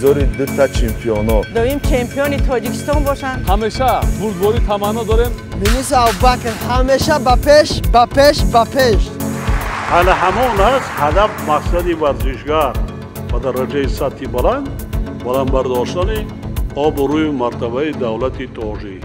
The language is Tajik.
Интизори дута чемпионо. Доим чемпиони Тоҷикистон бошанд. Ҳамеша бурдборӣ таманно дорем. Юнус Абубакр ҳамеша ба пеш, ба пеш, ба пеш. Ҳала ҳамон аст ҳадаф, мақсади варзишгар ба дараҷаи сатҳи баланд, баланд бардоштани обрӯю мартабаи давлати тоҷик.